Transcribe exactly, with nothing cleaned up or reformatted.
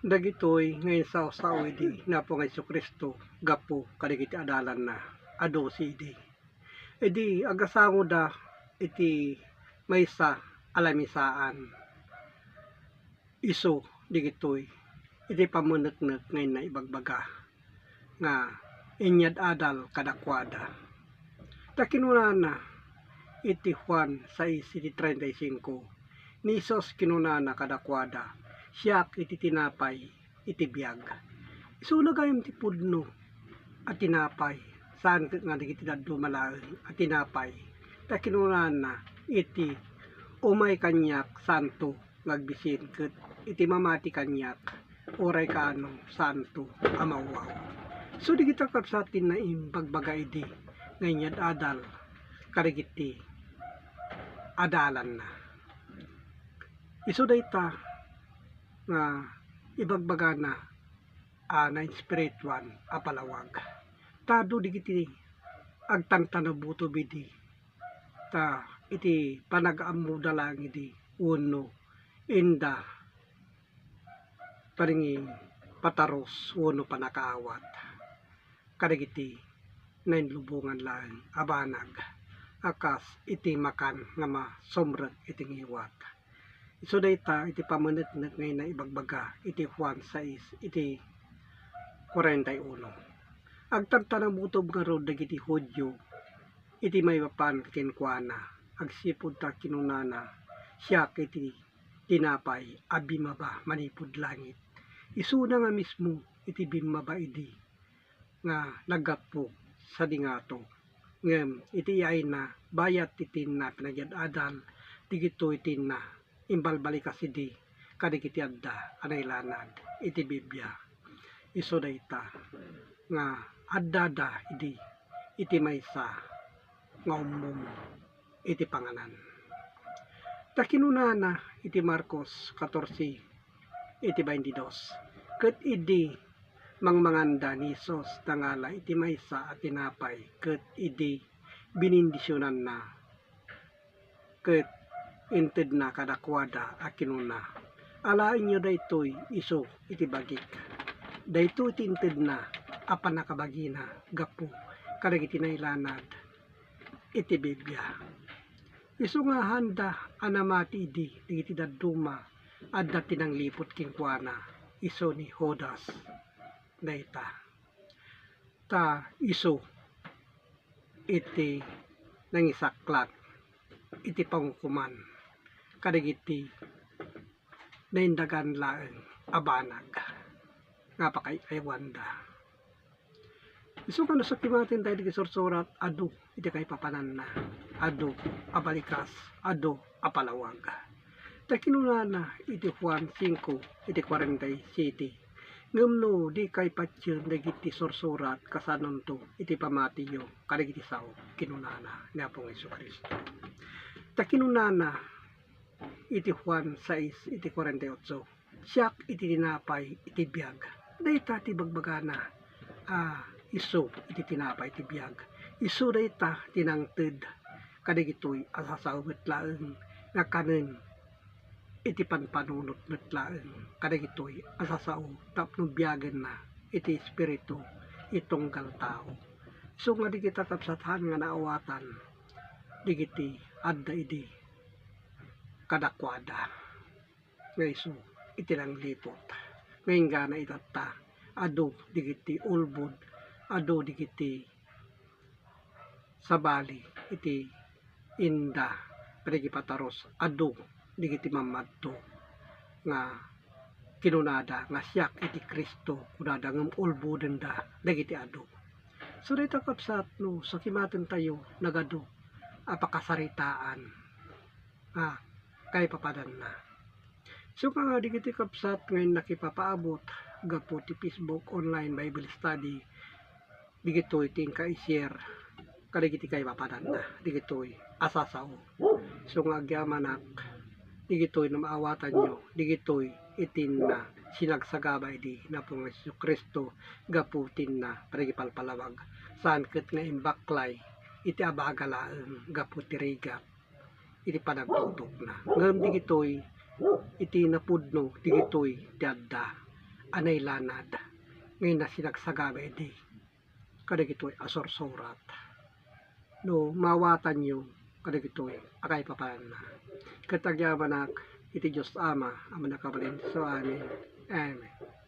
Dagitoy nga insao-sao idi ni Apo nga Jesu-Cristo gapu kadagiti adalanna a dose idi. Idi agasangoda iti maysa a lamisaan, isu dagitoy iti pammaneknek nga inna ibagbaga nga inyad-adal kadakuada. Ta kinunana iti Juan sais iti treinta y cinco, ni Jesus kinunana kadakuada, "Siak iti tinapay iti biag." Isuna gayam ti pudno a tinapay, saan ket nga dagiti dadduma laeng a tinapay. Ta kinunana iti, "Umay kaniak, saanto nga agbisin, ket iti mamati kaniak, uray kaano, saanto a mawwaw." So, dagita kabsat ti naimbagbaga idi nga inyad-adal kadagiti adalanna. Isu dayta nga ibagbagana a nainspirituan a palawag. Ta adu dagiti agtantanabutob idi, ta iti panag-ammoda laeng idi wenno inda panangipataros wenno pannakaawat kadagiti nainlubongan laeng a banag a kas iti makan nga masumrek iti ngiwat. Isu dayta iti pammaneknek nga inna ibagbaga iti Juan sais iti kuarenta y uno. Agtantanabutob ngarud dagiti Judio iti maipapan kenkuana, agsipud ta kinunana, "Siak iti tinapay a bimmaba manipud langit." Isuna nga mismo iti bimmaba idi nga naggapu sadi ngato. Ngem iti iyaayna, bayat ti tinna pinagyad-adal, dagitoy tinna imbalbalikas idi kadagiti adda a nailanad iti Biblia. Isu dayta nga addada idi iti maysa nga ummum iti panganan. Ta kinunana iti Marcos katorse iti baintidos, ket idi mangmanganda ni Jesus, nangala iti maysa a tinapay, ket idi binindisionanna, ket intedna kadakuada a kinuna, "Alaenyo daytoy isu iti bagik. Daytoy ti intedna a pannakabagina gapu kadagiti nailanad iti Biblia." Isu nga haanda a namati idi dagiti dadduma adda ti nangliput kenkuana, isu ni Judas dayta. Ta isu iti nangisaklat iti pangukoman kadagiti naindagan laeng a banag nga pakaay-aywanda. Isu nga no sakimaten tayo dagiti sursurat, adu iti kaipapananna, adu a balikas, adu a palawag. Ta kinunana iti Juan singko iti kuarenta y siyete, "Ngem no dikay patien dagiti sursurat, kasanonto iti pamatiyo kadagiti sao?" kinunana ni Apo nga Jesu-Cristo. Ta kinunana iti Juan sais iti kuarenta y otso, "Siak iti tinapay iti biag." Dayta ti bagbagana a isu iti tinapay iti biag. Isu dayta ti nangted kadagitoy a sasao met laeng nga kanen iti panpanunot met laeng kadagitoy a sasao tapno biagenna iti espiritu iti tunggal tao. Isu nga dagita kabsatan nga naawatan dagiti adda idi kadakuada nga isu iti nangliput nga inggana itatta, adu dagiti ulbod, adu dagiti sabali iti inda panagipataros, adu dagiti mammadto nga kinunada nga, "Siak iti Cristo," kunada, ngem ulbodenda dagiti adu. So, dayta kabsat, no sakimaten tayo nagadu a pakasaritaan nga kaipapadanna. So, nga dagiti kabsat nga innakipapaabot gapu ti Facebook Online Bible Study, dagitoy ti inka i-share kadagiti kaipapadanna, dagitoy a sasao. So, nga agyamanak, dagitoy no maawatanyo, dagitoy iti inna sinagsagaba idi ni Apo nga Jesu-Cristo gapu ti inna panagipalpalawag. Saan ket nga imbaklay iti abaga laeng gapu ti rigat iti panagtutokna. Ngem dagitoy iti napudno, dagitoy ti adda a nailanad nga sinagsagaba idi kadagitoy a sursurat. No maawatanyo kadagitoy a kaipapananna, ket agyamanak iti Dios Ama a Mannakabalin. So, amen. Amen.